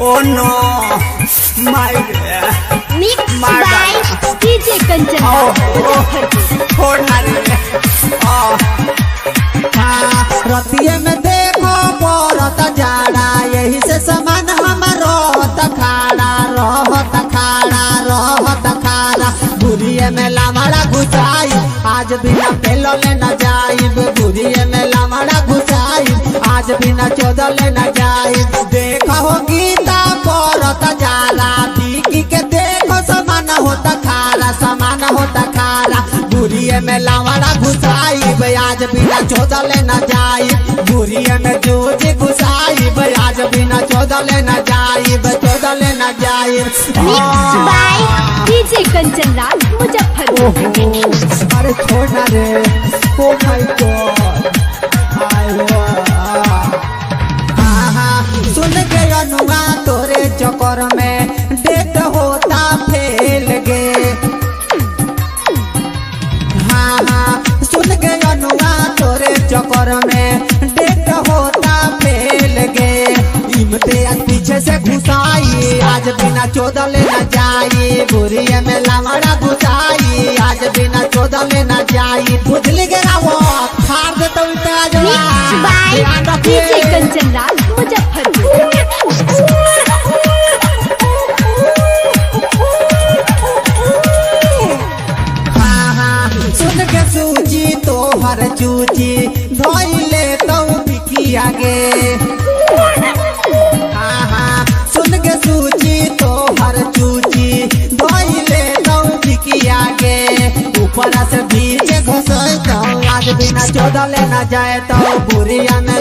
Oh no my mix by DJ Kanchan oh Muzaffarpur. छोड़ ना रे आ हाँ, रतिये में देखो पड़त जाड़ा, यही से सामान हमर रहत खाड़ा, रहत खाड़ा, रहत खाड़ा। बुढ़िए में लावड़ा घुसाई, आज बिना पेलो ले न जाइब। बुढ़िए में लावड़ा घुसाई, आज बिना चोदल ले न जाइब। देखो गीता पड़त जाला, दीकी के देखो सामान होता खारा, सामान होता खारा। बुढ़िए में लावड़ा घुसाई, आज बिना चोदल न जाई। बुढ़िए में जूझ घुसाई, आज बिना चोदल न जाई, चोदल न जाई। Mix by DJ Kanchan Raj Muzaffarpur. ओहो, अरे छोड़ ना रे, ओ my God, आय हो। आहा, सुन के अनुआ तोरे चक्कर में डेट होता फेल गे। हाँ हाँ, सुन के अनुआ तोरे चक्कर में डेट होता फेल गे। इमते आज पीछे से घुसाई, आज बिना चोदल न जाई। बुरिये में लावड़ा घुसाई, आज बिना चोदल न जाई। बुझली के रावो फाड़ दे तो आज mix by DJ Kanchan Raj Muzaffarpur. हाँ हाँ, सुन के सूची तोहर चूची धोइले तो बिकिया गे। हाँ हाँ, सुन के सूची तोहर चूची धोइले तो बिकिया गे। ऊपर से बीच घुसई तो आज बिना चोदले न जाए तो बुरिया में।